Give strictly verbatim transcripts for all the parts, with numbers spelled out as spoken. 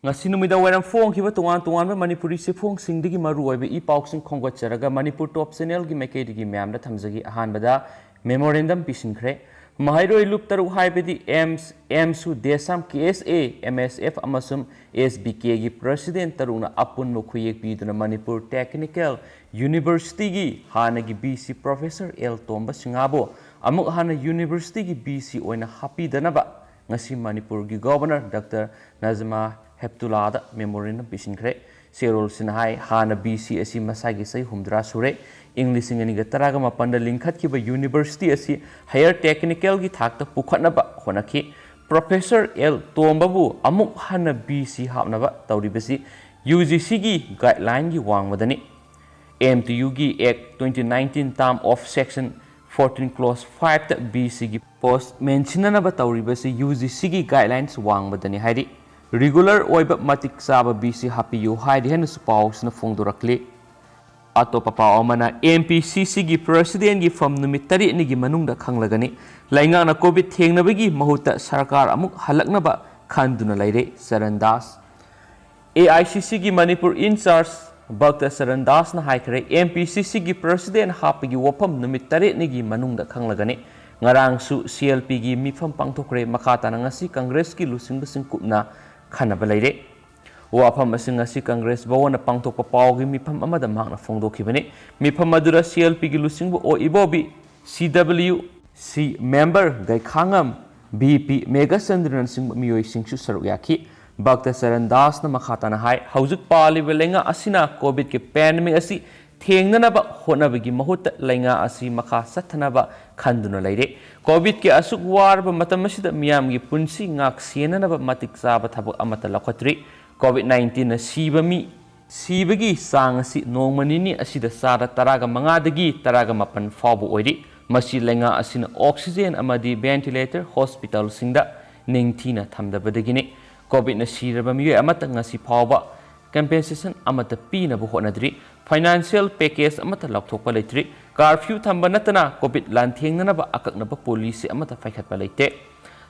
ꯉꯁꯤ ꯅꯨꯃꯤꯗꯥꯡ ꯋꯥꯏꯔꯝ ꯐꯣꯡꯈꯤꯕ ꯇꯣꯉꯥꯟ ꯇꯣꯉꯥꯟꯕ ꯃꯅꯤꯄꯨꯔꯤ ꯆꯦꯐꯣꯡꯁꯤꯡꯗꯒꯤ ꯃꯔꯨ ꯑꯣꯏꯕ ꯏ ꯄꯥꯎꯁꯤꯡ ꯈꯣꯝꯒꯠꯆꯔꯒ ꯃꯅꯤꯄꯨꯔ ꯇꯣꯞ ꯆꯦꯅꯦꯜꯒꯤ ꯃꯥꯏꯀꯩꯗꯒꯤ ꯃꯌꯥꯝꯗ ꯊꯝꯖꯒꯦ꯫ ꯑꯍꯥꯟꯕꯗ memorandum ꯄꯤꯁꯤꯟꯈ꯭ꯔꯦ꯫ ꯃꯍꯩꯔꯣꯏ ꯂꯨꯞ ꯇꯔꯨꯛ ꯍꯥꯏꯕꯗꯤ ꯑꯦꯝꯁ, ꯑꯦꯝꯁꯨ ꯗꯦꯁꯥꯝ, ꯀꯦ ꯑꯦꯁ ꯑꯦ, ꯑꯦꯝ ꯑꯦꯁ ꯑꯦꯐ ꯑꯃꯁꯨꯡ ꯑꯦꯁ ꯕꯤ ꯀꯦꯒꯤ president ꯇꯔꯨꯛꯅ ꯑꯄꯨꯟꯕ ꯈꯨꯌꯦꯛ ꯄꯤꯗꯨꯅ ꯃꯅꯤꯄꯨꯔ Technical Universityꯒꯤ ꯍꯥꯟꯅꯒꯤ ꯚꯤ ꯁꯤ professor ꯑꯦꯜ ꯇꯣꯝꯕ ꯁꯤꯡꯍꯕꯨ ꯑꯃꯨꯛ ꯍꯟꯅ universityꯒꯤ ꯚꯤ ꯁꯤ ꯑꯣꯏꯅ ꯍꯥꯞꯄꯤꯗꯅꯕ ꯉꯁꯤ ꯃꯅꯤꯄꯨꯔꯒꯤ Governor ꯗꯥꯛꯇꯔ ꯅꯖꯃꯥ ꯍꯦꯞꯇꯨꯂꯥꯗ memorandum ꯄꯤꯁꯤꯟꯈ꯭ꯔꯦ꯫ ꯆꯦꯔꯣꯜꯁꯤꯅ ꯍꯥꯏ, ꯍꯥꯟꯅ ꯚꯤ ꯁꯤ ꯑꯁꯤ ꯃꯁꯥꯒꯤ ꯆꯍꯤ ꯍꯨꯝꯐꯨꯇꯔꯥ ꯁꯨꯔꯦ꯫ ꯏꯪ ꯂꯤꯁꯤꯡ ꯑꯅꯤꯒ ꯇꯔꯥꯒ ꯃꯥꯄꯟꯗ ꯂꯤꯡꯈꯠꯈꯤꯕ university ꯑꯁꯤ higher technicalꯒꯤ ꯊꯥꯛꯇ ꯄꯨꯈꯠꯅꯕ ꯍꯣꯠꯅꯈꯤ꯫ Professor ꯑꯦꯜ ꯇꯣꯝꯕꯕꯨ ꯑꯃꯨꯛ ꯍꯟꯅ ꯚꯤ ꯁꯤ ꯍꯥꯞꯅꯕ ꯇꯧꯔꯤꯕꯁꯤ ꯌꯨ ꯖꯤ ꯁꯤꯒꯤ guidelineꯒꯤ ꯋꯥꯡꯃꯗꯅꯤ꯫ ꯑꯦꯝ ꯇꯤ ꯌꯨꯒꯤ Act twenty nineteen term of section fourteen clause fiveꯇ ꯚꯤ ꯁꯤꯒꯤ post ꯃꯦꯟꯁꯤꯟꯅꯅꯕ ꯇꯧꯔꯤꯕꯁꯤ ꯌꯨ ꯖꯤ ꯁꯤꯒꯤ guidelines ꯋꯥꯡꯃꯗꯅꯤ ꯍꯥꯏꯔꯤ꯫ Regular ꯑꯣꯏꯕ ꯃꯇꯤꯛ ꯆꯥꯕ ꯚꯤ ꯁꯤ ꯍꯥꯞꯄꯤꯌꯨ ꯍꯥꯏꯔꯤ ꯍꯥꯏꯅꯁꯨ ꯄꯥꯎꯁꯤꯅ ꯐꯣꯡꯗꯣꯔꯛꯂꯤ꯫ ꯑꯇꯣꯞꯄ ꯄꯥꯎ ꯑꯃꯅ, ꯑꯦꯝ ꯄꯤ ꯁꯤ ꯁꯤꯒꯤ presidentꯒꯤ ꯐꯝ ꯅꯨꯃꯤꯠ ꯇꯔꯦꯠꯅꯤꯒꯤ ꯃꯅꯨꯡꯗ ꯈꯪꯂꯒꯅꯤ꯫ ꯂꯩꯉꯥꯛꯅ COVID ꯊꯦꯡꯅꯕꯒꯤ ꯃꯍꯨꯠꯇ ꯁꯔꯀꯥꯔ ꯑꯃꯨꯛ ꯍꯜꯂꯛꯅꯕ ꯈꯟꯗꯨꯅ ꯂꯩꯔꯦ, Charan Das. A I C ꯁꯤꯒꯤ ꯃꯅꯤꯄꯨꯔ in charge ꯚꯛꯇ ꯆꯔꯟ ꯗꯥꯁꯅ ꯍꯥꯏꯈ꯭ꯔꯦ, ꯑꯦꯝ ꯄꯤ ꯁꯤ ꯁꯤꯒꯤ president ꯍꯥꯞꯄꯒꯤ ꯋꯥꯐꯝ ꯅꯨꯃꯤꯠ ꯇꯔꯦꯠꯅꯤꯒꯤ ꯃꯅꯨꯡꯗ ꯈꯪꯂꯒꯅꯤ꯫ ꯉꯔꯥꯡꯁꯨ ꯁꯤ ꯑꯦꯜ ꯄꯤꯒꯤ ꯃꯤꯐꯝ ꯄꯥꯡꯊꯣꯛꯈ꯭ꯔꯦ꯫ ꯃꯈꯥ ꯇꯥꯅ ꯉꯁꯤ ꯀꯪꯒ꯭ꯔꯦꯁꯀꯤ ꯂꯨꯆꯤꯡꯕꯁꯤꯡ ꯀꯨꯞꯅ ꯈꯟꯅꯕ ꯂꯩꯔꯦ꯫ ꯋꯥꯐꯝ ꯑꯁꯤ ꯉꯁꯤ ꯀꯪꯒ꯭ꯔꯦꯁ ꯚꯋꯟꯗ ꯄꯥꯡꯊꯣꯛꯄ ꯄꯥꯎꯒꯤ ꯃꯤꯐꯝ ꯑꯃꯗ ꯃꯍꯥꯛꯅ ꯐꯣꯡꯗꯣꯛꯈꯤꯕꯅꯤ꯫ ꯃꯤꯐꯝ ꯑꯗꯨꯗ ꯁꯤ ꯑꯦꯜ ꯄꯤꯒꯤ ꯂꯨꯆꯤꯡꯕ ꯑꯣ ꯏꯕꯣꯕꯤ, ꯁꯤ ꯗꯕ꯭ꯂꯤꯌꯨ ꯁꯤ member ꯒꯩꯈꯥꯉꯝ, ꯚꯤ ꯄꯤ ꯃꯦꯘꯆꯟꯗ꯭ꯔꯅꯆꯤꯡꯕ ꯃꯤꯑꯣꯏꯁꯤꯡꯁꯨ ꯁꯔꯨꯛ ꯌꯥꯈꯤ꯫ ꯚꯛꯇ ꯆꯔꯟ ꯗꯥꯁꯅ ꯃꯈꯥ ꯇꯥꯅ ꯍꯥꯏ, ꯍꯧꯖꯤꯛ ꯄꯥꯜꯂꯤꯕ ꯂꯩꯉꯥꯛ ꯑꯁꯤꯅ COVID ꯀꯤ pandemic ꯑꯁꯤ ꯊꯦꯡꯅꯅꯕ ꯍꯣꯠꯅꯕꯒꯤ ꯃꯍꯨꯠꯇ ꯂꯩꯉꯥꯛ ꯑꯁꯤ ꯃꯈꯥ ꯆꯠꯊꯅꯕ ꯈꯟꯗꯨꯅ ꯂꯩꯔꯦ꯫ COVID ꯀꯤ ꯑꯁꯨꯛ ꯋꯥꯔꯕ ꯃꯇꯝ ꯑꯁꯤꯗ ꯃꯤꯌꯥꯝꯒꯤ ꯄꯨꯟꯁꯤ ꯉꯥꯛ ꯁꯦꯟꯅꯅꯕ ꯃꯇꯤꯛ ꯆꯥꯕ ꯊꯕꯛ ꯑꯃꯠꯇ ꯂꯧꯈꯠꯇ꯭ꯔꯤ꯫ COVID nineteen ꯅ ꯁꯤꯕ ꯃꯤ, ꯁꯤꯕꯒꯤ ꯆꯥꯡ ꯑꯁꯤ ꯅꯣꯡꯃ ꯅꯤꯅꯤ ꯑꯁꯤꯗ ꯆꯥꯗ ꯇꯔꯥꯒ ꯃꯉꯥꯗꯒꯤ ꯇꯔꯥꯒ ꯃꯥꯄꯟ ꯐꯥꯎꯕ ꯑꯣꯏꯔꯤ꯫ ꯃꯁꯤ ꯂꯩꯉꯥꯛ ꯑꯁꯤꯅ oxygen ꯑꯃꯗꯤ ventilator hospital ꯁꯤꯡꯗ ꯅꯤꯡꯊꯤꯅ ꯊꯝꯗꯕꯗꯒꯤꯅꯤ꯫ COVID ꯅ ꯁꯤꯔꯕ ꯃꯤꯑꯣꯏ ꯑꯃꯠꯇ ꯉꯁꯤ ꯐꯥꯎꯕ compensation ꯑꯃꯠꯇ ꯄꯤꯅꯕ ꯍꯣꯠꯅꯗ꯭ꯔꯤ꯫ Financial package ꯑꯃꯠꯇ ꯂꯥꯎꯊꯣꯛꯄ ꯂꯩꯇ꯭ꯔꯤ꯫ Curfew ꯊꯝꯕ ꯅꯠꯇꯅ COVID ꯂꯥꯟꯊꯦꯡꯅꯅꯕ ꯑꯀꯛꯅꯕ policy ꯑꯃꯠꯇ ꯄꯥꯏꯈꯠꯄ ꯂꯩꯇꯦ꯫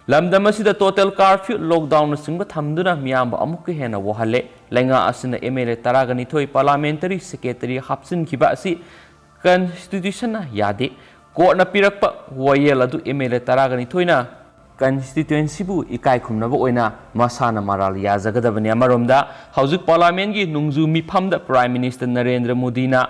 ꯂꯝꯗꯝ ꯑꯁꯤꯗ total curfew, lockdownꯅꯆꯤꯡꯕ ꯊꯝꯗꯨꯅ ꯃꯤꯌꯥꯝꯕꯨ ꯑꯃꯨꯛꯀ ꯍꯦꯟꯅ ꯋꯥꯍꯜꯂꯦ꯫ ꯂꯩꯉꯥꯛ ꯑꯁꯤꯅ M L A ꯇꯔꯥꯒ ꯅꯤꯊꯣꯏ parliamentary secretary ꯍꯥꯞꯆꯤꯟꯈꯤꯕ ꯑꯁꯤ constitutionꯅ ꯌꯥꯗꯦ꯫ Courtꯅ ꯄꯤꯔꯛꯄ ꯋꯥꯌꯦꯜ ꯑꯗꯨ M L A ꯇꯔꯥꯒ ꯅꯤꯊꯣꯏꯅ constituencyꯕꯨ ꯏꯀꯥꯏ ꯈꯨꯝꯅꯕ ꯑꯣꯏꯅ ꯃꯁꯥꯅ ꯃꯔꯥꯜ ꯌꯥꯖꯒꯗꯕꯅꯤ꯫ ꯑꯃꯔꯣꯝꯗ, ꯍꯧꯖꯤꯛ parliamentꯀꯤ ꯅꯣꯡꯖꯨ ꯃꯤꯐꯝꯗ Prime Minister ꯅꯔꯦꯟꯗ꯭ꯔ ꯃꯣꯗꯤꯅ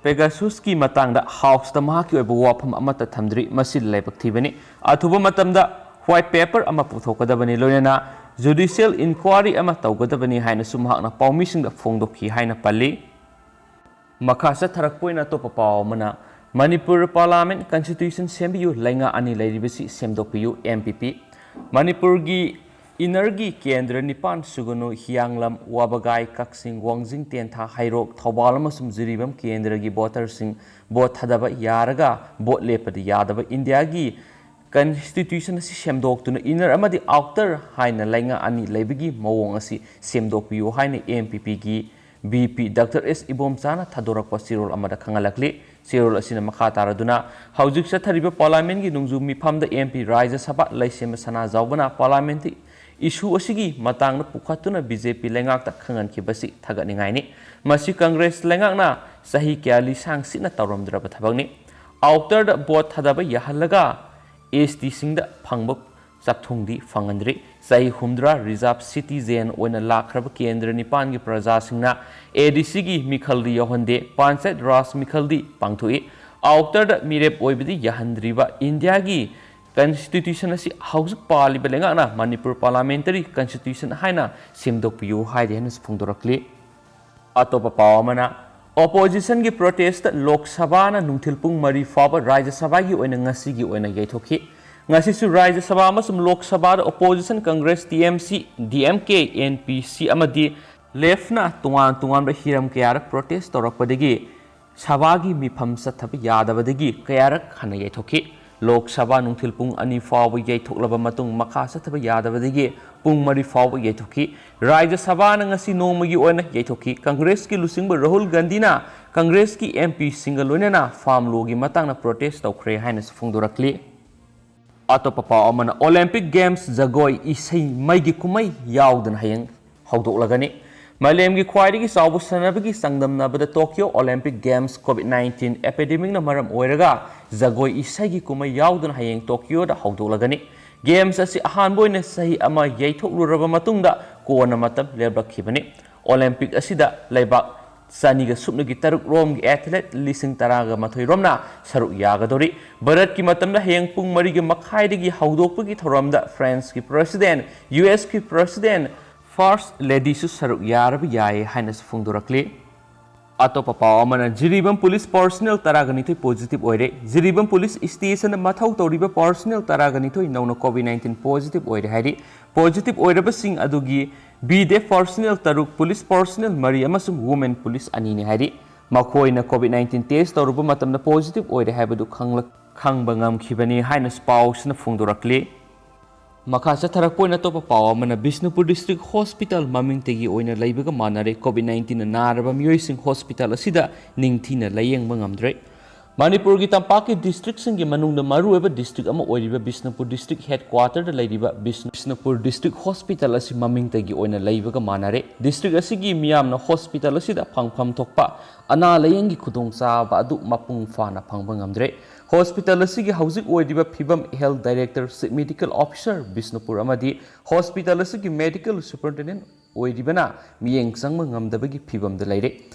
Pegasusꯀꯤ ꯃꯇꯥꯡꯗ Houseꯇ ꯃꯍꯥꯛꯀꯤ ꯑꯣꯏꯕ ꯋꯥꯐꯝ ꯑꯃꯠꯇ ꯊꯝꯗ꯭ꯔꯤ꯫ ꯃꯁꯤ ꯂꯥꯏꯕꯛ ꯊꯤꯕꯅꯤ꯫ ꯑꯊꯨꯕ ꯃꯇꯝꯗ white paper ꯑꯃ ꯄꯨꯊꯣꯛꯀꯗꯕꯅꯤ, ꯂꯣꯏꯅꯅ judicial inquiry ꯑꯃ ꯇꯧꯒꯗꯕꯅꯤ ꯍꯥꯏꯅꯁꯨ ꯃꯍꯥꯛꯅ ꯄꯥꯎꯃꯤꯁꯤꯡꯗ ꯐꯣꯡꯗꯣꯛꯈꯤ ꯍꯥꯏꯅ ꯄꯜꯂꯤ꯫ ꯃꯈꯥ ꯆꯠꯊꯔꯛꯄ ꯑꯣꯏꯅ ꯑꯇꯣꯞꯄ ꯄꯥꯎ ꯑꯃꯅ, ꯃꯅꯤꯄꯨꯔ parliament constitution ꯁꯦꯝꯕꯤꯌꯨ, ꯂꯩꯉꯥꯛ ꯑꯅꯤ ꯂꯩꯔꯤꯕꯁꯤ ꯁꯦꯝꯗꯣꯛꯄꯤꯌꯨ, M P P꯫ ꯃꯅꯤꯄꯨꯔꯒꯤ innerꯒꯤ ꯀꯦꯟꯗ꯭ꯔ ꯅꯤꯄꯥꯟ ꯁꯨꯒꯅꯨ, ꯍꯤꯌꯥꯡꯂꯝ, ꯋꯥꯕꯒꯥꯏ, ꯀꯛꯆꯤꯡ, ꯋꯥꯡꯖꯤꯡ, ꯇꯦꯟꯊꯥ, ꯍꯩꯔꯣꯛ, ꯊꯧꯕꯥꯜ ꯑꯃꯁꯨꯡ ꯖꯤꯔꯤꯕꯥꯝ ꯀꯦꯟꯗ꯭ꯔꯒꯤ voterꯁꯤꯡ vote ꯊꯥꯗꯕ ꯌꯥꯔꯒ vote ꯂꯦꯞꯄꯗ ꯌꯥꯗꯕ ꯏꯟꯗꯤꯌꯥꯒꯤ constitution ꯑꯁꯤ ꯁꯦꯝꯗꯣꯛꯇꯨꯅ inner ꯑꯃꯗꯤ outer ꯍꯥꯏꯅ ꯂꯩꯉꯥꯛ ꯑꯅꯤ ꯂꯩꯕꯒꯤ ꯃꯑꯣꯡ ꯑꯁꯤ ꯁꯦꯝꯗꯣꯛꯄꯤꯌꯨ ꯍꯥꯏꯅ M P Pꯒꯤ V P Doctor S ꯏꯕꯣꯝꯆꯥꯅ ꯊꯥꯗꯣꯔꯛꯄ ꯆꯦꯔꯣꯜ ꯑꯃꯗ ꯈꯪꯍꯜꯂꯛꯂꯤ꯫ ꯆꯦꯔꯣꯜ ꯑꯁꯤꯅ ꯃꯈꯥ ꯇꯥꯔꯗꯨꯅ, ꯍꯧꯖꯤꯛ ꯆꯠꯊꯔꯤꯕ parliamentꯀꯤ ꯅꯣꯡꯖꯨ ꯃꯤꯐꯝꯗ M P ꯔꯥꯖ꯭ꯌ ꯁꯚꯥ ꯂꯩꯁꯦꯝꯕ ꯁꯅꯥꯖꯥꯎꯕꯅ parliamentꯀꯤ issue ꯑꯁꯤꯒꯤ ꯃꯇꯥꯡꯗ ꯄꯨꯈꯠꯇꯨꯅ B J P ꯂꯩꯉꯥꯛꯇ ꯈꯪꯍꯟꯈꯤꯕꯁꯤ ꯊꯥꯒꯠꯅꯤꯡꯉꯥꯏꯅꯤ꯫ ꯃꯁꯤ Congress ꯂꯩꯉꯥꯛꯅ ꯆꯍꯤ ꯀꯌꯥ ꯂꯤꯁꯥꯡ ꯁꯤꯠꯅ ꯇꯧꯔꯝꯗ꯭ꯔꯕ ꯊꯕꯛꯅꯤ꯫ Outerꯗ vote ꯊꯥꯗꯕ ꯌꯥꯍꯜꯂꯒ S Tꯁꯤꯡꯗ ꯐꯪꯕ ꯆꯥꯛꯊꯨꯡꯗꯤ ꯐꯪꯍꯟꯗ꯭ꯔꯤ꯫ ꯆꯍꯤ ꯍꯨꯝꯗ꯭ꯔꯥ reserve citizen ꯑꯣꯏꯅ ꯂꯥꯛꯈ꯭ꯔꯕ ꯀꯦꯟꯗ꯭ꯔ ꯅꯤꯄꯥꯟꯒꯤ ꯄ꯭ꯔꯖꯥꯁꯤꯡꯅ ADCꯒꯤ ꯃꯤꯈꯜꯗꯤ ꯌꯥꯎꯍꯟꯗꯦ, Panchayat Raj ꯃꯤꯈꯜꯗꯤ ꯄꯥꯡꯊꯣꯛꯏ꯫ Outerꯗ ꯃꯤꯔꯦꯞ ꯑꯣꯏꯕꯗꯤ ꯌꯥꯍꯟꯗ꯭ꯔꯤꯕ ꯏꯟꯗꯤꯌꯥꯒꯤ constitution ꯑꯁꯤ ꯍꯧꯖꯤꯛ ꯄꯥꯜꯂꯤꯕ ꯂꯩꯉꯥꯛꯅ ꯃꯅꯤꯄꯨꯔ parliamentary constitution ꯍꯥꯏꯅ ꯁꯦꯝꯗꯣꯛꯄꯤꯌꯨ ꯍꯥꯏꯔꯤ ꯍꯥꯏꯅꯁꯨ ꯐꯣꯡꯗꯣꯔꯛꯂꯤ꯫ ꯑꯇꯣꯞꯄ ꯄꯥꯎ ꯑꯃꯅ, oppositionꯒꯤ protest ꯂꯣꯛ ꯁꯚꯥꯅ ꯅꯨꯡꯊꯤꯜ ꯄꯨꯡ ꯃꯔꯤ ꯐꯥꯎꯕ ꯔꯥꯖ꯭ꯌ ꯁꯚꯥꯒꯤ ꯑꯣꯏꯅ ꯉꯁꯤꯒꯤ ꯑꯣꯏꯅ ꯌꯩꯊꯣꯛꯈꯤ꯫ ꯉꯁꯤꯁꯨ ꯔꯥꯖ꯭ꯌ ꯁꯚꯥ ꯑꯃꯁꯨꯡ ꯂꯣꯛ ꯁꯚꯥꯗ opposition Congress, T M C, D M K, N P C ꯑꯃꯗꯤ leftꯅ ꯇꯣꯉꯥꯟ ꯇꯣꯉꯥꯟꯕ ꯍꯤꯔꯝ ꯀꯌꯥꯗ protest ꯇꯧꯔꯛꯄꯗꯒꯤ ꯁꯚꯥꯒꯤ ꯃꯤꯐꯝ ꯆꯠꯊꯕ ꯌꯥꯗꯕꯗꯒꯤ ꯀꯌꯥꯔꯛ ꯍꯟꯅ ꯌꯩꯊꯣꯛꯈꯤ꯫ ꯂꯣꯛ ꯁꯚꯥ ꯅꯨꯡꯊꯤꯜ ꯄꯨꯡ ꯑꯅꯤ ꯐꯥꯎꯕ ꯌꯩꯊꯣꯛꯂꯕ ꯃꯇꯨꯡ ꯃꯈꯥ ꯆꯠꯊꯕ ꯌꯥꯗꯕꯗꯒꯤ ꯄꯨꯡ ꯃꯔꯤ ꯐꯥꯎꯕ ꯌꯩꯊꯣꯛꯈꯤ꯫ ꯔꯥꯖ꯭ꯌ ꯁꯚꯥꯅ ꯉꯁꯤ ꯅꯣꯡꯃꯒꯤ ꯑꯣꯏꯅ ꯌꯩꯊꯣꯛꯈꯤ꯫ Congressꯀꯤ ꯂꯨꯆꯤꯡꯕ ꯔꯥꯍꯨꯜ ꯒꯥꯟꯙꯤꯅ Congressꯀꯤ M Pꯁꯤꯡꯒ ꯂꯣꯏꯅꯅ farm lawꯒꯤ ꯃꯇꯥꯡꯗ protest ꯇꯧꯈ꯭ꯔꯦ ꯍꯥꯏꯅꯁꯨ ꯐꯣꯡꯗꯣꯔꯛꯂꯤ꯫ ꯑꯇꯣꯞꯄ ꯄꯥꯎ ꯑꯃꯅ, Olympic Games ꯖꯒꯣꯏ ꯏꯁꯩ ꯃꯩꯒꯤ ꯀꯨꯝꯍꯩ ꯌꯥꯎꯗꯅ ꯍꯌꯦꯡ ꯍꯧꯗꯣꯛꯂꯒꯅꯤ꯫ ꯃꯥꯂꯦꯝꯒꯤ ꯈ꯭ꯋꯥꯏꯗꯒꯤ ꯆꯥꯎꯕ ꯁꯥꯟꯅꯕꯒꯤ ꯆꯥꯡꯗꯝꯅꯕꯗ Tokyo Olympic Games COVID nineteen pandemicꯅ ꯃꯔꯝ ꯑꯣꯏꯔꯒ ꯖꯒꯣꯏ ꯏꯁꯩꯒꯤ ꯀꯨꯝꯍꯩ ꯌꯥꯎꯗꯅ ꯍꯌꯦꯡ ꯇꯣꯀꯤꯌꯣꯗ ꯍꯧꯗꯣꯛꯂꯒꯅꯤ꯫ Games ꯑꯁꯤ ꯑꯍꯥꯟꯕ ꯑꯣꯏꯅ ꯆꯍꯤ ꯑꯃ ꯌꯩꯊꯣꯛꯂꯨꯔꯕ ꯃꯇꯨꯡꯗ ꯀꯣꯟꯅ ꯃꯇꯝ ꯂꯦꯞꯂꯛꯈꯤꯕꯅꯤ꯫ Olympic ꯑꯁꯤꯗ ꯂꯩꯕꯥꯛ ꯆꯅꯤꯒ ꯁꯨꯞꯅꯒꯤ ꯇꯔꯨꯛ ꯔꯣꯝꯒꯤ athlete ꯂꯤꯁꯤꯡ ꯇꯔꯥꯒ ꯃꯥꯊꯣꯏ ꯔꯣꯝꯅ ꯁꯔꯨꯛ ꯌꯥꯒꯗꯧꯔꯤ꯫ ꯚꯥꯔꯠꯀꯤ ꯃꯇꯝꯗ ꯍꯌꯦꯡ ꯄꯨꯡ ꯃꯔꯤꯒꯤ ꯃꯈꯥꯏꯗꯒꯤ ꯍꯧꯗꯣꯛꯄꯒꯤ ꯊꯧꯔꯝꯗ Franceꯀꯤ President, USꯀꯤ President, First Ladyꯁꯨ ꯁꯔꯨꯛ ꯌꯥꯔꯕ ꯌꯥꯏ ꯍꯥꯏꯅꯁꯨ ꯐꯣꯡꯗꯣꯔꯛꯂꯤ꯫ ꯑꯇꯣꯞꯄ ꯄꯥꯎ ꯑꯃꯅ, ꯖꯤꯔꯤꯕꯥꯝ police personnel ꯇꯔꯥꯒ ꯅꯤꯊꯣꯏ positive ꯑꯣꯏꯔꯦ꯫ ꯖꯤꯔꯤꯕꯥꯝ police stationꯗ ꯃꯊꯧ ꯇꯧꯔꯤꯕ personnel ꯇꯔꯥꯒ ꯅꯤꯊꯣꯏ ꯅꯧꯅ COVID nineteen positive ꯑꯣꯏꯔꯦ ꯍꯥꯏꯔꯤ꯫ Positive ꯑꯣꯏꯔꯕꯁꯤꯡ ꯑꯗꯨꯒꯤ B D personnel ꯇꯔꯨꯛ, police personnel ꯃꯔꯤ ꯑꯃꯁꯨꯡ women police ꯑꯅꯤꯅꯤ ꯍꯥꯏꯔꯤ꯫ ꯃꯈꯣꯏꯅ COVID nineteen test ꯇꯧꯔꯨꯕ ꯃꯇꯝꯗ positive ꯑꯣꯏꯔꯦ ꯍꯥꯏꯕꯗꯨ ꯈꯪꯂꯛ-, ꯈꯪꯕ ꯉꯝꯈꯤꯕꯅꯤ ꯍꯥꯏꯅꯁꯨ ꯄꯥꯎꯁꯤꯅ ꯐꯣꯡꯗꯣꯔꯛꯂꯤ꯫ ꯃꯈꯥ ꯆꯠꯊꯔꯛꯄ ꯑꯣꯏꯅ ꯑꯇꯣꯞꯄ ꯄꯥꯎ ꯑꯃꯅ, ꯕꯤꯁꯅꯨꯄꯨꯔ District Hospital ꯃꯃꯤꯡꯇꯒꯤ ꯑꯣꯏꯅ ꯂꯩꯕꯒ ꯃꯥꯟꯅꯔꯦ꯫ COVID nineteenꯅ ꯅꯥꯔꯕ ꯃꯤꯑꯣꯏꯁꯤꯡ hospital ꯑꯁꯤꯗ ꯅꯤꯡꯊꯤꯅ ꯂꯥꯌꯦꯡꯕ ꯉꯝꯗ꯭ꯔꯦ꯫ ꯃꯅꯤꯄꯨꯔꯒꯤ ꯇꯝꯄꯥꯛꯀꯤ districtꯁꯤꯡꯒꯤ ꯃꯅꯨꯡꯗ ꯃꯔꯨꯑꯣꯏꯕ district ꯑꯃ ꯑꯣꯏꯔꯤꯕ ꯕꯤꯁꯅꯨꯄꯨꯔ District headquarterꯗ ꯂꯩꯔꯤꯕ ꯕꯤꯁꯅꯨ-, ꯕꯤꯁꯅꯨꯄꯨꯔ District Hospital ꯑꯁꯤ ꯃꯃꯤꯡꯇꯒꯤ ꯑꯣꯏꯅ ꯂꯩꯕꯒ ꯃꯥꯟꯅꯔꯦ꯫ District ꯑꯁꯤꯒꯤ ꯃꯤꯌꯥꯝꯅ hospital ꯑꯁꯤꯗ ꯐꯪꯐꯝ ꯊꯣꯛꯄ ꯑꯅꯥ ꯂꯥꯌꯦꯡꯒꯤ ꯈꯨꯗꯣꯡꯆꯥꯕ ꯑꯗꯨ ꯃꯄꯨꯡ ꯐꯥꯅ ꯐꯪꯕ ꯉꯝꯗ꯭ꯔꯦ꯫ Hospital ꯑꯁꯤꯒꯤ ꯍꯧꯖꯤꯛ ꯑꯣꯏꯔꯤꯕ ꯐꯤꯕꯝ Health Director, Chief Medical Officer, Bishnupur ꯑꯃꯗꯤ hospital ꯑꯁꯤꯒꯤ Medical Superintendent ꯑꯣꯏꯔꯤꯕꯅ ꯃꯤꯠꯌꯦꯡ ꯆꯪꯕ ꯉꯝꯗꯕꯒꯤ ꯐꯤꯕꯝꯗ ꯂꯩꯔꯦ꯫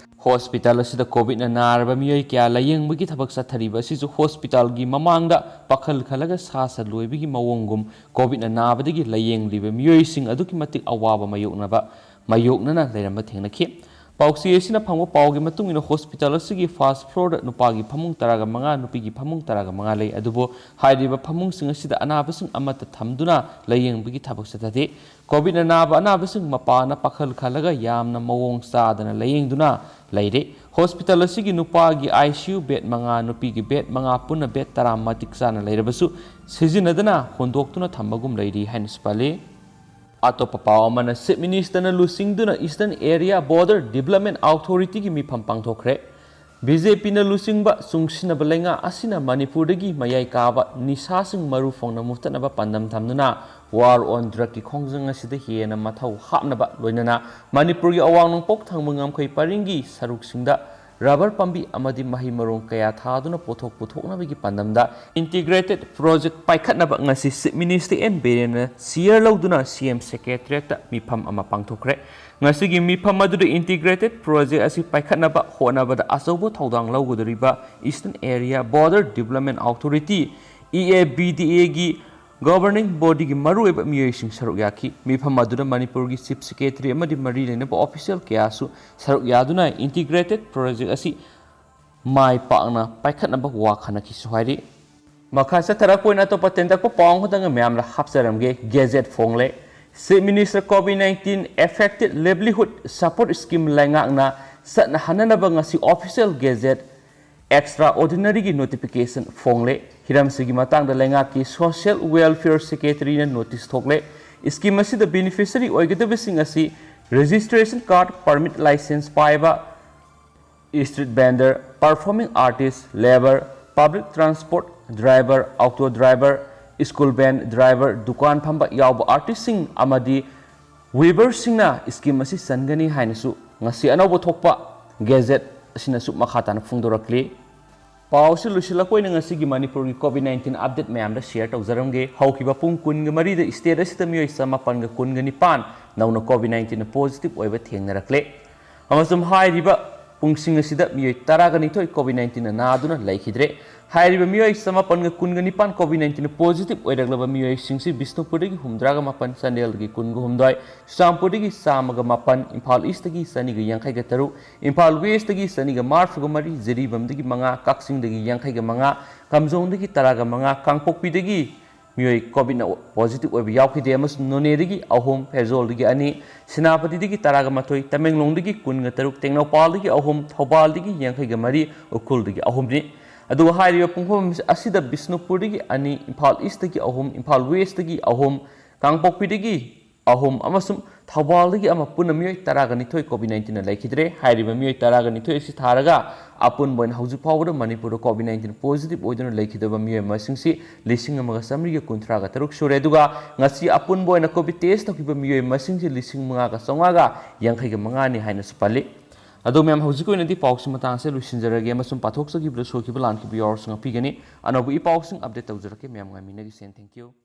Hospital ꯑꯁꯤꯗ COVIDꯅ ꯅꯥꯔꯕ ꯃꯤꯑꯣꯏ ꯀꯌꯥ ꯂꯥꯌꯦꯡꯕꯒꯤ ꯊꯕꯛ ꯆꯠꯊꯔꯤꯕ ꯑꯁꯤꯁꯨ hospitalꯒꯤ ꯃꯃꯥꯡꯗ ꯄꯥꯈꯜ ꯈꯜꯂꯒ ꯁꯥ ꯁꯟ ꯂꯣꯏꯕꯒꯤ ꯃꯑꯣꯡꯒꯨꯝ COVIDꯅ ꯅꯥꯕꯗꯒꯤ ꯂꯥꯌꯦꯡꯂꯤꯕ ꯃꯤꯑꯣꯏꯁꯤꯡ ꯑꯗꯨꯛꯀꯤ ꯃꯇꯤꯛ ꯑꯋꯥꯕ ꯃꯥꯌꯣꯛꯅꯕ, ꯃꯥꯌꯣꯛꯅꯅ ꯂꯩꯔꯝꯕ ꯊꯦꯡꯅꯈꯤ꯫ ꯄꯥꯎꯆꯦ ꯑꯁꯤꯅ ꯐꯪꯕ ꯄꯥꯎꯒꯤ ꯃꯇꯨꯡ ꯏꯟꯅ, hospital ꯑꯁꯤꯒꯤ first floorꯗ ꯅꯨꯄꯥꯒꯤ ꯐꯃꯨꯡ ꯇꯔꯥꯒ ꯃꯉꯥ, ꯅꯨꯄꯤꯒꯤ ꯐꯃꯨꯡ ꯇꯔꯥꯒ ꯃꯉꯥ ꯂꯩ꯫ ꯑꯗꯨꯕꯨ ꯍꯥꯏꯔꯤꯕ ꯐꯃꯨꯡꯁꯤꯡ ꯑꯁꯤꯗ ꯑꯅꯥꯕꯁꯤꯡ ꯑꯃꯠꯇ ꯊꯝꯗꯨꯅ ꯂꯥꯌꯦꯡꯕꯒꯤ ꯊꯕꯛ ꯆꯠꯊꯗꯦ꯫ COVIDꯅ ꯅꯥꯕ ꯑꯅꯥꯕꯁꯤꯡ ꯃꯄꯥꯅ ꯄꯥꯈꯜ ꯈꯜꯂꯒ ꯌꯥꯝꯅ ꯃꯑꯣꯡ ꯆꯥꯗꯅ ꯂꯥꯌꯦꯡꯗꯨꯅ ꯂꯩꯔꯦ꯫ Hospital ꯑꯁꯤꯒꯤ ꯅꯨꯄꯥꯒꯤ ICU bed ꯃꯉꯥ, ꯅꯨꯄꯤꯒꯤ bed ꯃꯉꯥ, ꯄꯨꯟꯅ bed ꯇꯔꯥ ꯃꯇꯤꯛ ꯆꯥꯅ ꯂꯩꯔꯕꯁꯨ ꯁꯤꯖꯤꯟꯅꯗꯅ ꯍꯨꯟꯗꯣꯛꯇꯨꯅ ꯊꯝꯕꯒꯨꯝ ꯂꯩꯔꯤ ꯍꯥꯏꯅꯁꯨ ꯄꯜꯂꯤ꯫ ꯑꯇꯣꯞꯄ ꯄꯥꯎ ꯑꯃꯅ, Chief Ministerꯅ ꯂꯨꯆꯤꯡꯗꯨꯅ Eastern Area Border Development Authorityꯒꯤ ꯃꯤꯐꯝ ꯄꯥꯡꯊꯣꯛꯈ꯭ꯔꯦ꯫ ꯕꯤ ꯖꯦ ꯄꯤꯅ ꯂꯨꯆꯤꯡꯕ ꯆꯨꯡꯁꯤꯟꯅꯕ ꯂꯩꯉꯥꯛ ꯑꯁꯤꯅ ꯃꯅꯤꯄꯨꯔꯗꯒꯤ ꯃꯌꯥꯏ ꯀꯥꯕ ꯅꯤꯁꯥꯁꯤꯡ ꯃꯔꯨ ꯐꯪꯅ ꯃꯨꯠꯊꯠꯅꯕ ꯄꯥꯟꯗꯝ ꯊꯝꯗꯨꯅ War on Drugꯀꯤ ꯈꯣꯡꯖꯪ ꯑꯁꯤꯗ ꯍꯦꯟꯅ ꯃꯊꯧ ꯍꯥꯞꯅꯕ, ꯂꯣꯏꯅꯅ ꯃꯅꯤꯄꯨꯔꯒꯤ ꯑꯋꯥꯡ ꯅꯣꯡꯄꯣꯛ ꯊꯪꯕ ꯉꯝꯈꯩ ꯄꯔꯤꯡꯒꯤ ꯁꯔꯨꯛꯁꯤꯡꯗ rubber ꯄꯥꯝꯕꯤ ꯑꯃꯗꯤ ꯃꯍꯩ ꯃꯔꯣꯡ ꯀꯌꯥ ꯊꯥꯗꯨꯅ ꯄꯣꯠꯊꯣꯛ ꯄꯨꯊꯣꯛꯅꯕꯒꯤ ꯄꯥꯟꯗꯝꯗ Integrated Project ꯄꯥꯏꯈꯠꯅꯕ ꯉꯁꯤ Chief Minister ꯑꯦꯟ ꯕꯤꯔꯦꯟꯅ ꯆꯤꯌꯔ ꯂꯧꯗꯨꯅ ꯁꯤ ꯑꯦꯝ Secretariatꯇ ꯃꯤꯐꯝ ꯑꯃ ꯄꯥꯡꯊꯣꯛꯈ꯭ꯔꯦ꯫ ꯉꯁꯤꯒꯤ ꯃꯤꯐꯝ ꯑꯗꯨꯗ Integrated Project ꯑꯁꯤ ꯄꯥꯏꯈꯠꯅꯕ ꯍꯣꯠꯅꯕꯗ ꯑꯆꯧꯕ ꯊꯧꯗꯥꯡ ꯂꯧꯒꯗꯧꯔꯤꯕ Eastern Area Border Development Authority, E A B D Aꯒꯤ Governing Bodyꯒꯤ ꯃꯔꯨꯑꯣꯏꯕ ꯃꯤꯑꯣꯏꯁꯤꯡ ꯁꯔꯨꯛ ꯌꯥꯈꯤ꯫ ꯃꯤꯐꯝ ꯑꯗꯨꯗ ꯃꯅꯤꯄꯨꯔꯒꯤ Chief Secretary ꯑꯃꯗꯤ ꯃꯔꯤ ꯂꯩꯅꯕ official ꯀꯌꯥꯁꯨ ꯁꯔꯨꯛ ꯌꯥꯗꯨꯅ Integrated Project ꯑꯁꯤ ꯃꯥꯏ ꯄꯥꯛꯅ ꯄꯥꯏꯈꯠꯅꯕ ꯋꯥ ꯈꯟꯅꯈꯤꯁꯨ ꯍꯥꯏꯔꯤ꯫ ꯃꯈꯥ ꯆꯠꯊꯔꯛꯄ ꯑꯣꯏꯅ ꯑꯇꯣꯞꯄ ꯇꯦꯟꯇꯛꯄ ꯄꯥꯎ ꯑꯃꯈꯛꯇꯪꯒ ꯃꯌꯥꯝꯗ ꯍꯥꯞꯆꯔꯝꯒꯦ꯫ Gazette ꯐꯣꯡꯂꯦ꯫ Chief Minister COVID nineteen Affected Livelihood Support Scheme ꯂꯩꯉꯥꯛꯅ ꯆꯠꯅꯍꯟꯅꯅꯕ ꯉꯁꯤ official gazette extraordinaryꯒꯤ notification ꯐꯣꯡꯂꯦ꯫ ꯍꯤꯔꯝꯁꯤꯒꯤ ꯃꯇꯥꯡꯗ ꯂꯩꯉꯥꯛꯀꯤ Social Welfare Secretaryꯅ notice ꯊꯣꯛꯂꯦ꯫ Scheme ꯑꯁꯤꯗ beneficiary ꯑꯣꯏꯒꯗꯕꯁꯤꯡ ꯑꯁꯤ registration card, permit license ꯄꯥꯏꯕ, street vendor, performing artist, labour, public transport driver, auto driver, school van driver, ꯗꯨꯀꯥꯟ ꯐꯝꯕ ꯌꯥꯎꯕ artistꯁꯤꯡ ꯑꯃꯗꯤ weaverꯁꯤꯡꯅ scheme ꯑꯁꯤ ꯆꯟꯒꯅꯤ ꯍꯥꯏꯅꯁꯨ ꯉꯁꯤ ꯑꯅꯧꯕ ꯊꯣꯛꯄ gazette ꯑꯁꯤꯅꯁꯨ ꯃꯈꯥ ꯇꯥꯅ ꯐꯣꯡꯗꯣꯔꯛꯂꯤ꯫ ꯄꯥꯎꯁꯤ ꯂꯣꯏꯁꯤꯜꯂꯛꯄ ꯑꯣꯏꯅ ꯉꯁꯤꯒꯤ ꯃꯅꯤꯄꯨꯔꯒꯤ COVID nineteen update ꯃꯌꯥꯝꯗ share ꯇꯧꯖꯔꯝꯒꯦ꯫ ꯍꯧꯈꯤꯕ ꯄꯨꯡ ꯀꯨꯟꯒ ꯃꯔꯤꯗ state ꯑꯁꯤꯗ ꯃꯤꯑꯣꯏ ꯆꯥꯃꯥꯄꯟꯒ ꯀꯨꯟꯒ ꯅꯤꯄꯥꯟ ꯅꯧꯅ COVID nineteenꯅ positive ꯑꯣꯏꯕ ꯊꯦꯡꯅꯔꯛꯂꯦ꯫ ꯑꯃꯁꯨꯡ ꯍꯥꯏꯔꯤꯕ ꯄꯨꯡꯁꯤꯡ ꯑꯁꯤꯗ ꯃꯤꯑꯣꯏ ꯇꯔꯥꯒ ꯅꯤꯊꯣꯏ COVID nineteenꯅ ꯅꯥꯗꯨꯅ ꯂꯩꯈꯤꯗ꯭ꯔꯦ꯫ ꯍꯥꯏꯔꯤꯕ ꯃꯤꯑꯣꯏ ꯆꯥꯃꯥꯄꯟꯒ ꯀꯨꯟꯒ ꯅꯤꯄꯥꯟ COVID nineteenꯅ positive ꯑꯣꯏꯔꯛꯂꯕ ꯃꯤꯑꯣꯏꯁꯤꯡꯁꯤ ꯕꯤꯁꯅꯨꯄꯨꯔꯗꯒꯤ ꯍꯨꯝꯗ꯭ꯔꯥꯒ ꯃꯥꯄꯟ, ꯆꯥꯟꯗꯦꯜꯗꯒꯤ ꯀꯨꯟꯒ ꯍꯨꯝꯗꯣꯏ, ꯆꯨꯔꯆꯥꯟꯄꯨꯔꯗꯒꯤ ꯆꯥꯝꯃꯒ ꯃꯥꯄꯟ, ꯏꯝꯐꯥꯜ Eastꯇꯒꯤ ꯆꯅꯤꯒ ꯌꯥꯡꯈꯩꯒ ꯇꯔꯨꯛ, ꯏꯝꯐꯥꯜ Westꯇꯒꯤ ꯆꯅꯤꯒ ꯃꯔꯤꯐꯨꯒ ꯃꯔꯤ, ꯖꯤꯔꯤꯕꯥꯝꯗꯒꯤ ꯃꯉꯥ, ꯀꯛꯆꯤꯡꯗꯒꯤ ꯌꯥꯡꯈꯩꯒ ꯃꯉꯥ, ꯀꯥꯝꯖꯣꯡꯗꯒꯤ ꯇꯔꯥꯒ ꯃꯉꯥ, ꯀꯥꯡꯄꯣꯛꯄꯤꯗꯒꯤ ꯃꯤꯑꯣꯏ COVID positive ꯑꯣꯏꯕ ꯌꯥꯎꯈꯤꯗꯦ ꯑꯃꯁꯨꯡ ꯅꯣꯅꯦꯗꯒꯤ ꯑꯍꯨꯝ, ꯐꯦꯔꯖꯣꯜꯗꯒꯤ ꯑꯅꯤ, ꯁꯦꯅꯥꯄꯇꯤꯗꯒꯤ ꯇꯔꯥꯒ ꯃꯥꯊꯣꯏ, ꯇꯃꯦꯡꯂꯣꯡꯗꯒꯤ ꯀꯨꯟꯒ ꯇꯔꯨꯛ, ꯇꯦꯡꯅꯧꯄꯥꯜꯗꯒꯤ ꯑꯍꯨꯝ, ꯊꯧꯕꯥꯜꯗꯒꯤ ꯌꯥꯡꯈꯩꯒ ꯃꯔꯤ, ꯎꯈ꯭ꯔꯨꯜꯗꯒꯤ ꯑꯍꯨꯝꯅꯤ꯫ ꯑꯗꯨꯒ ꯍꯥꯏꯔꯤꯕ ꯄꯨꯡꯐꯝ ꯑꯁꯤꯗ ꯕꯤꯁꯅꯨꯄꯨꯔꯗꯒꯤ ꯑꯅꯤ, ꯏꯝꯐꯥꯜ Eastꯇꯒꯤ ꯑꯍꯨꯝ, ꯏꯝꯐꯥꯜ Westꯇꯒꯤ ꯑꯍꯨꯝ, ꯀꯥꯡꯄꯣꯛꯄꯤꯗꯒꯤ ꯑꯍꯨꯝ ꯑꯃꯁꯨꯡ ꯊꯧꯕꯥꯜꯗꯒꯤ ꯑꯃ, ꯄꯨꯟꯅ ꯃꯤꯑꯣꯏ ꯇꯔꯥꯒ ꯅꯤꯊꯣꯏ COVID nineteen ꯅ ꯂꯩꯈꯤꯗ꯭ꯔꯦ꯫ ꯍꯥꯏꯔꯤꯕ ꯃꯤꯑꯣꯏ ꯇꯔꯥꯒ ꯅꯤꯊꯣꯏ ꯑꯁꯤ ꯊꯥꯔꯒ ꯑꯄꯨꯟꯕ ꯑꯣꯏꯅ ꯍꯧꯖꯤꯛ ꯐꯥꯎꯕꯗ ꯃꯅꯤꯄꯨꯔꯗ COVID nineteen positive ꯑꯣꯏꯗꯨꯅ ꯂꯩꯈꯤꯗꯕ ꯃꯤꯑꯣꯏ ꯃꯁꯤꯡꯁꯤ ꯂꯤꯁꯤꯡ ꯑꯃꯒ ꯆꯥꯃꯔꯤꯒ ꯀꯨꯟꯊ꯭ꯔꯥꯒ ꯇꯔꯨꯛ ꯁꯨꯔꯦ꯫ ꯑꯗꯨꯒ ꯉꯁꯤ ꯑꯄꯨꯟꯕ ꯑꯣꯏꯅ COVID test ꯇꯧꯈꯤꯕ ꯃꯤꯑꯣꯏ ꯃꯁꯤꯡꯁꯤ ꯂꯤꯁꯤꯡ ꯃꯉꯥꯒ ꯆꯥꯝꯃꯉꯥꯒ ꯌꯥꯡꯈꯩꯒ ꯃꯉꯥꯅꯤ ꯍꯥꯏꯅꯁꯨ ꯄꯜꯂꯤ꯫ ꯑꯗꯣ ꯃꯌꯥꯝ, ꯍꯧꯖꯤꯛꯀꯤ ꯑꯣꯏꯅꯗꯤ ꯄꯥꯎꯁꯤ ꯃꯇꯥꯡꯁꯦ ꯂꯣꯏꯁꯤꯟꯖꯔꯒꯦ ꯑꯃꯁꯨꯡ ꯄꯥꯊꯣꯛꯆꯈꯤꯕꯗ ꯁꯣꯏꯈꯤꯕ ꯂꯥꯟꯈꯤꯕ ꯌꯥꯎꯔꯁꯨ ꯉꯥꯛꯄꯤꯒꯅꯤ꯫ ꯑꯅꯧꯕ ꯏ ꯄꯥꯎꯁꯤꯡ update ꯇꯧꯖꯔꯛꯀꯦ꯫ ꯃꯌꯥꯝ ꯉꯥꯏꯃꯤꯟꯅꯈꯤꯁꯦ꯫ Thank you꯫